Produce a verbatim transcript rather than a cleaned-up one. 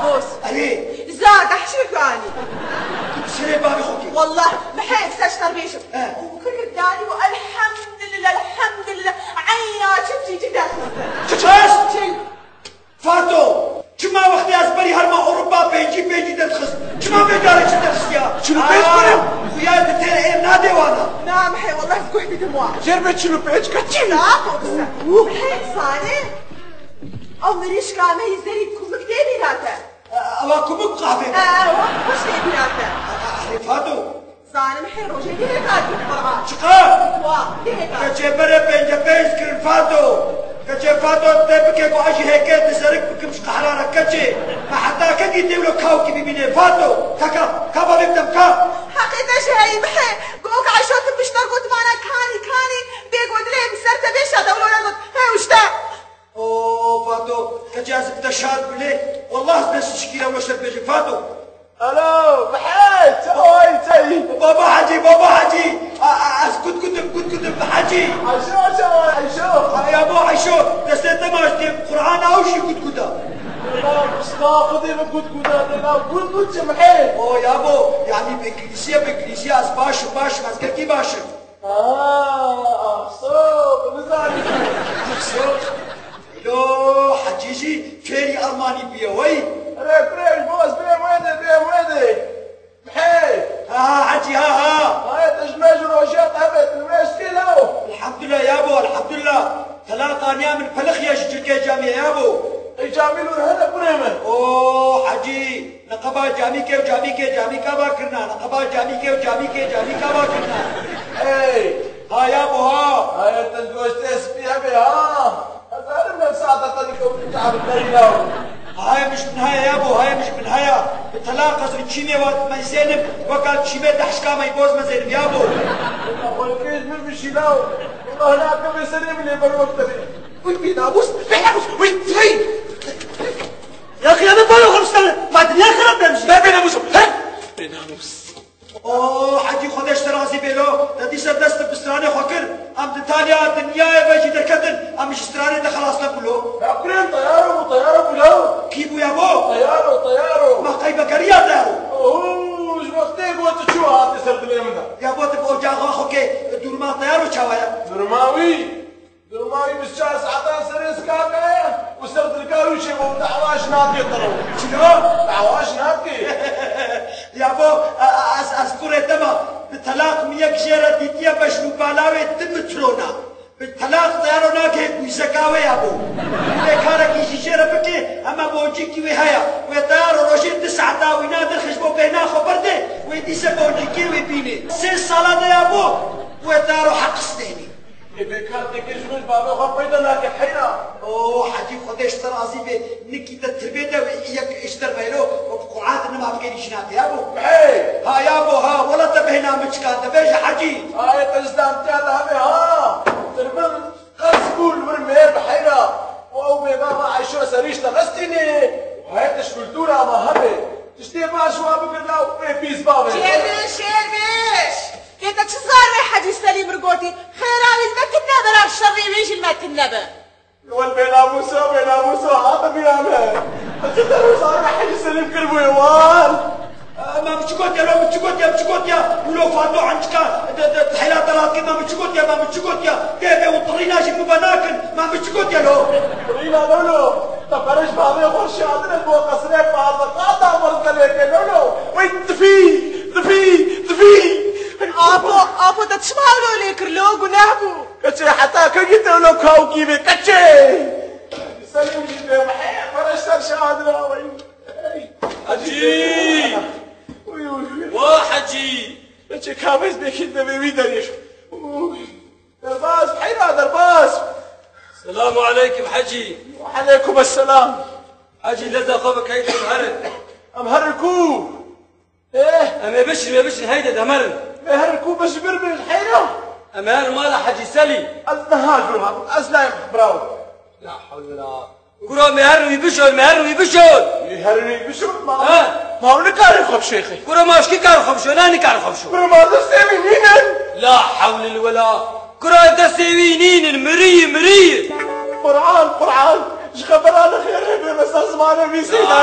Boz. Erê. Za dehşê ku anî. Serê bavê xwe kê. Wallah, mihê ser ji te bêjim. He. Û kir kir danî û elhamdülillah, elhamdülillah. Eyya çi cîcî derxistin. Çi çi? Çi? Fato, çima wextê ez berî herma Ewropa pêncî pêncî derdixist? Çima vê carê çi derxistiya? Çil û pênc kurim. Xuya di têr êr nadê wana. Na mihê, wallah ez guh didim wa. Jêr be çil û pênc keçî. Sax ol, sax. Mihê zanê. Ew mirîşka me yî zerî kumik tê bîra te. Ewa kumik qavê. Ewa xweş tê bîra te. Erê Fato. Zanim hê rojê dihê kar kir Qur'an. Çiqas? Wa, dihê kar. Keçê berê pênce pênc kirin Fato. Keçê Fato tê bike ku ez jî hêkê dizerik bikim ji qehra re keçê. Me heta kekî tê wilo kawkî bibînê Fato. Ka, ka, ka bavê bidem ka. Heqê te jî heyî mihê. Gok Eşo tu pişta gotmana kanî, kanî. Bê got lê bi ser te bêşa te wilo negot. He uşta. O Fato, keçê ez bi te şad bû lê. Wallah ez dest şikîra wilo şer bêjim Fato. Alo, Mihê, çawa yî, çawa yî? Baba Hecî, Baba Hecî. A, a, ez kut kutim, kut kutim, Hecî. Ayşo, çawa, Ayşo? Ha, yabo Ayşo, destê te maç diye Qur'an ew jî kut kuta. Dela, pişta Xwedê min kut kuta, dela, kut kut çi Mihê? O yabo, yani bi Îngilîziye, bi Îngilîziye ez baş im, baş im, ez gelkî baş im. Aa, Axso, tu nizanî. Axso? Lo, Hecî jî fêrî Almanî bûye, wey? Erê, kurê ji bo ez bêm wê de, bêm wê de. Hey! Ha, ha, Hecî, ha, ha. Hayê, te ji me ji rojiya te be, tu wê ez kê law. Elhamdulillah yabo, elhamdulillah. Telaq aniya min pelixî ye ji cilkê camiyê yabo. Ey camî lûr hene kurê min. O, Hecî. Niqaba camîkê û camîkê camîka va kirina, niqaba camîkê û camîkê camîka va kirina. Hey! Ha yabo ha! Hayê tenduristê spî hebe ha! Hezarim ne saeta te dikewtin çavik derî law. Hayê min ji binhaya yabo, hayê min ji binhaya. Bi telaq ez bi çîmê vat meyzênim, weka çîmê dehşka meyboz mezênim yabo. Xwelkê ji min bişî law. Wela nakeve serê min ê ber wek te bê. Uy bênamûs, bênamûs, uy, uy. Ya qiyame balo xemştane, ma dinya xirab demjî. Be bênamûs, he? Bênamûs. O Hecî Xwedê ji te razî bê lo, te dîsa dest bi stranê xwe kir. Em di taliya dinyayê ve jî derketin, em ji stranê de xelas nebû lo. Ya kurên teyar bû, teyar bû lo. Kî bû ya bo? Teyar o, teyar o. Ma qey vegeriya teyar o? Oho, ji wextê got çû hatî ser dilê min de. Ya bo tu bi ocaxa xwe kê, durma teyar o çawa ye? Durma wî. Durma wî bîst çar saetan serê zikaka ye û ser dilka wî çêbû, dawa ji nake te re. Çilo? Dawa ji nake. Ya bo, e, e, ez, ez kurê te me, bi telaq min yek jê re dîtiye bejn û bala wê di mitrona. Bi telaq teyaro nake, gûzeka wê ya bo. Wê karekî jî jê re bike, hema boncîkî wê heye. Wê teyaro rojê di saeta wîna dirxij bo bêhna xwe berde, wê dîse boncîkê wê bîne. Sê sala de ya bo, wê teyaro heq stênî. Ê bê kar dikir ji min bavê xwe peyda nake heyra. O Hecî Xwedê ji te razî be, nikî te tirbê de wê yek ji te re meylo, û bi Qur'an te nima bikêrî jina te ya bo. Hey! Ha ya bo ha, wela te bêhna min çikan te bêje Hecî. Ayê te ji dantiya de hebe ha. Tirbin qez bû li wir mêr bi heyra. Û ew bê bava Ayşo serî ji te xistînê. Û hayê te ji kultura me hebe. Tiştê baş wa bigir law û pê pîs bavê. Şêrbêj, şêrbêj. Lê te çi zar wê Hecî Selîm li gotî? Xêra wî li me tune be, şerrê wê jî li me tune be. Wel bênamûso, bênamûso, hate bîra me. Çi te zar wê Hecî Selîm kiribûyê wan? Ma min çi gotiya, la min çi gotiya, min çi gotiya? Wilo Fato ancika, de, de, hela telaqî ma min çi gotiya, ma min çi gotiya? Tê bê û tirîna jî min ve nakin, ma min çi gotiya lo? Tirîna lo lo, te pere ji bavê xwe şiandine bo qesrê parve qata merzelê ke lo lo. Wey tifî, tifî, tifî. Apo, apo te çima lo lê kir lo, guneh bû. Keçê heta kekî te wilo kawkî bê, keçê! Selîm jî bê mehê, pere ji ser şahadira wey. Hecî! Uy, uy, uy. Wa Hecî! Keçê ka bêz bêkî de bê wî derî. Uy. Derbas, heyra derbas! Selamu aleykum Hecî! Aleykum esselam! Hecî leza xwe bi keyfê herin. Em herin ku? Eh! Em ê bişin, ê bişin, heyde demerin. Em ê herin ku bişbir bin heyra? Em ê herin mala Hecî Selî. Ez niha jûr habim, ez nayêm birawo. La hewle la. Kuro em ê herin wî bişon, em ê herin wî bişon. Ê herin wî bişon, ma. He. Ma ew nikare xwe bişêxê. Kuro ma ji kî kar xwe bişon, na nikare xwe bişon. Kuro ma destê wî nînin. La hewle wela. Kuro destê wî nînin, mirî, mirî. Qur'an, Qur'an. Ji xebera li xêrê bê, me ser zimanê wî seyda.